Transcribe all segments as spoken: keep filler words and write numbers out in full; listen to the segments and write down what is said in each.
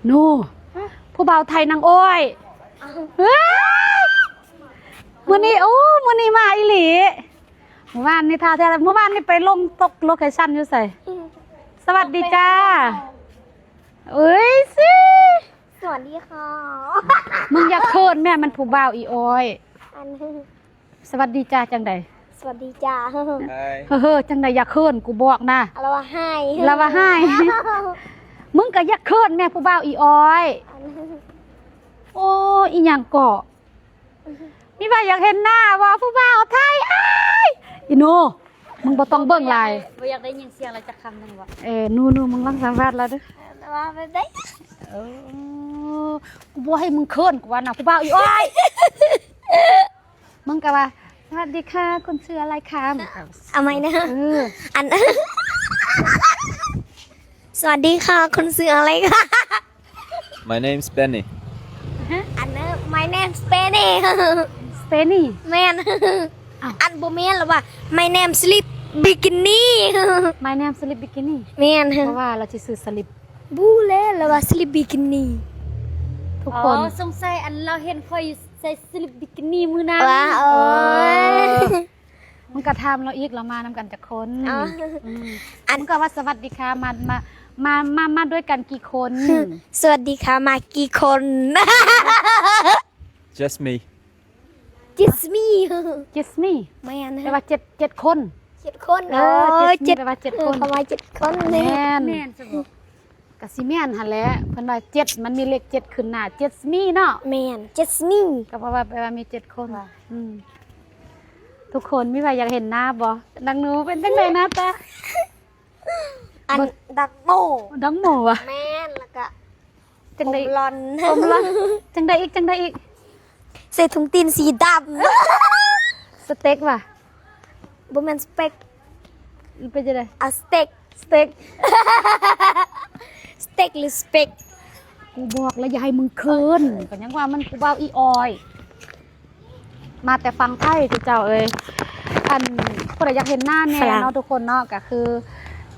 หนู ผู้บ่าวไทยนางอ้อย เฮ้ย มื้อนี้ โอ้ มื้อนี้มาอีหลี เมื่อวานนี่ท่าแท้ เมื่อวานนี่ไปลงตกโลเคชั่นอยู่ไส สวัสดีจ้า เอ้ยสิ สวัสดีค่ะ มึงอย่าเขินแม่ มันผู้บ่าวอีอ้อย อัน สวัสดีจ้าจังใด สวัสดีจ้า เฮ้อเฮ้อจังใดอย่าเขินกูบอกนะ เราว่าให้ ละว่าให้ มึงก็อย่าเขินแม่ผู้บ่าวอีอ้อย อัน โอ้ อีหยังเกาะ มีว่าอยากเห็นหน้าว่าผู้บ่าวไทยอ้ายอีโน มึงบ่ต้องเบิ่งหลาย บ่อยากได้ยินเสียงอะไรจากคำหนึ่งวะ เออหนูหนูมึงลองสัมภาษณ์แล้วเด้อ ว่าไปได้ เออ กูบ่ให้มึงเขินกูว่านะผู้บ่าวอีอ้อย มึงก็ว่า สวัสดีค่ะ คุณชื่ออะไรคะ เอาไหมนะ เออ อัน สวัสดีค่ะ คุณชื่ออะไรคะ My name's Benny. อันนั้น my name is Penny สเปนี่ แมนอันบ่แมนหรอว่า my name sleep bikini My name Slip Bikini แมน เพราะว่าเราจะซื้อ Slip บูเล่หรอว่า sleep bikini ทุก อ๋อ คน สงสัยอันเราเห็นคอยใส่สลิปบิกินี่มือนั้น ว้าโอ้ย มึงก็ถามเราอีกเรามานำกันจักคน อ๋อ อืม อัน มึงก็ว่าสวัสดีค่ะมามามามามาด้วยกันกี่คน สวัสดีค่ะมากี่คน Just me. just me just me แมน แปลว่าเจ็ดเจ็ดคน เจ็ดคนโอ้ เออ ย just me เจ็ด แปลว่าเจ็ดคน คำว่าเจ็ดคน แม เนี่ย น แม่นสมอง กะสิแมนหันแหละเพิ่นว่าเจ็ดมันมีเลขเจ็ดขึ้นหน้า just me เนาะ แมน just me ก็เพราะว่าแปลว่ามีเจ็ดคน ว่ะ อืมทุกคนมีใครอยากเห็นหน้าบ่นางหนูเป็นจังไดหน้าตา อันดักโม ดังโมวะ แมนแล้วก็ จังได ผมลอน ผมลอนจังไดอีกจังไดอีก ใส่ถุงตีนสีด สเต็กว่ะ ำบ่แมนสเปก มันเป็นจังได อ่ะสเต็ก สเต็ก สเต็กหรือสเปก กูบอกแล้วอย่าให้มึงเคินก็ยังว่ามันกูเบาอีออย มาแต่ฟังไทยเจ้าเอ้ยอันผู้ใดอยากเห็นหน้าแม่เนาะทุกคนเนาะก็คือ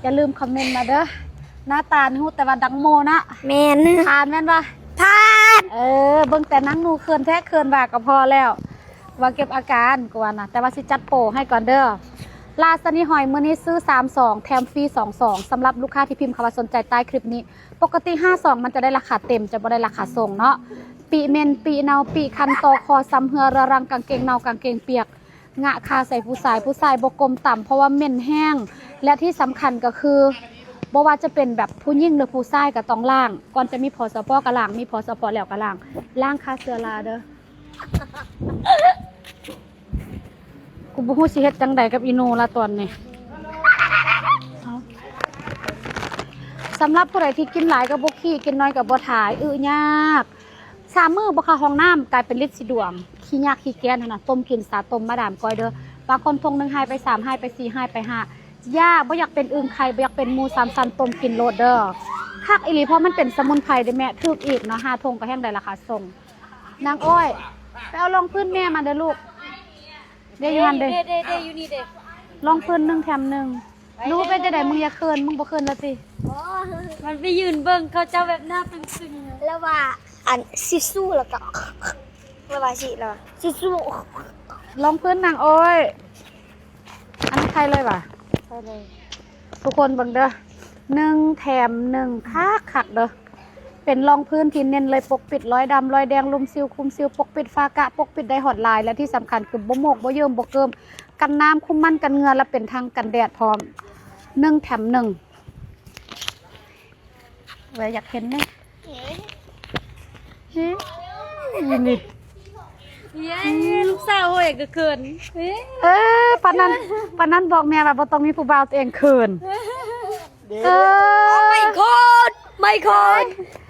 อย่าลืมคอมเมนต์มาเด้อหน้าตานี่ฮู้แต่ว่าดังโมนะ แมน ผ่านแม่นปะ พลาด เออเบิ่งแต่นางหนูเคินแท้เคินว่าก็พอแล้ว ว่าเก็บอาการกูว่านะแต่ว่าสิจัดโปรให้ก่อนเด้อลาซานี่หอยมื้อนี้ซื้อ สาม สอง แถมฟรี สอง สอง สำหรับลูกค้าที่พิมพ์คำว่าสนใจใต้คลิปนี้ ปกติ ห้า สอง มันจะได้ราคาเต็มจะบ่ได้ราคาส่งเนาะปีเมนปีเนาปีคันต่อคอซ้ำเฮือเรื้อรังกางเกงเนากางเกงเปียก งะคาใส่ผู้ชายผู้ชายบ่กลมต่ำเพราะว่าเหม็นแห้ง และที่สำคัญก็คือบ่ว่าจะเป็นแบบผู้หญิงหรือผู้ชายก็ต้องล้าง ก่อนจะมีพสปก็ล้างมีพสปแล้วก็ล้างล้างฆ่าเชื้อราเด้อ กูบ่ฮู้สิเฮ็ดจังใดกับอีโนละตอนนี้เอาสำหรับผู้ใดที่กินหลายก็บ่ขี้กินน้อยก็บ่ถ่ายอื้อยากสามมื้อบ่เข้าห้องน้ำกลายเป็นฤทธิ์สีดวงขี้ยากขี้แค้นหั้นนะต้มกินสาต้มมาดามก้อยเด้อบางคนทงหนึ่งหายไปสามหายไปสี่หายไปห้าอย่าบ่อยากเป็นอึ่งไข่บ่อยากเป็นหมูสามชั้นต้มกินโลดเด้อคักอีหลีเพราะมันเป็นสมุนไพรเด้แม่ถูกอีกเนาะห้าทงก็แฮงได้ราคาส่ง นางอ้อย ไปเอารองพื้นแม่มาเด้อลูก เดี๋ยวอยู่หันเด้อ เด้เด้เด้อยู่นี่เด้ รองพื้นหนึ่งแถมหนึ่งรู้เป็นจะไดมึงอย่าเคินมึงบ่เคินละสิ มันไปยืนเบิ่งเขาเจ้าแบบหน้าตึงๆ แล้วว่าอันซิซูแล้วก็แล้วว่าสิแล้วว่าซิซู รองพื้นนางอ้อย อันนี้ใครเลยว่ะ ทุกคนเบิ่งเด้อหนึ่งแถมหนึ่งคักคักเด้อ เป็นรองพื้นที่เน้นเลยปกปิดรอยดำรอยแดงลุ่มซิวคุมซิวปกปิดฝ้ากระปกปิดได้ฮอดลาย และที่สำคัญคือบ่โมกบ่เยิ่มบ่เกิม กันน้ำคุมมันกันเหงื่อและเป็นทั้งกันแดดพร้อมหนึ่งแถมหนึ่งเว้ยอยากเห็นไหมเฮ้ยนี่ เย้ลูกสาวโอ้ยก็เขินเฮ้ย เออปานนั้นปานนั้นบอกแม่ว่าบ่ต้องมีผู้บ่าวตัวเองเขิน เออ ไม่คนไม่คน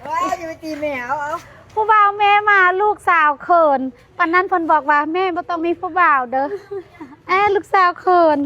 ว้าอย่าไปตีแม่เอาเอา ผู้บ่าวแม่มาลูกสาวเขินปานนั้นเพิ่นบอกว่าแม่บ่ต้องมีผู้บ่าวเด้อแอบลูกสาวเขิน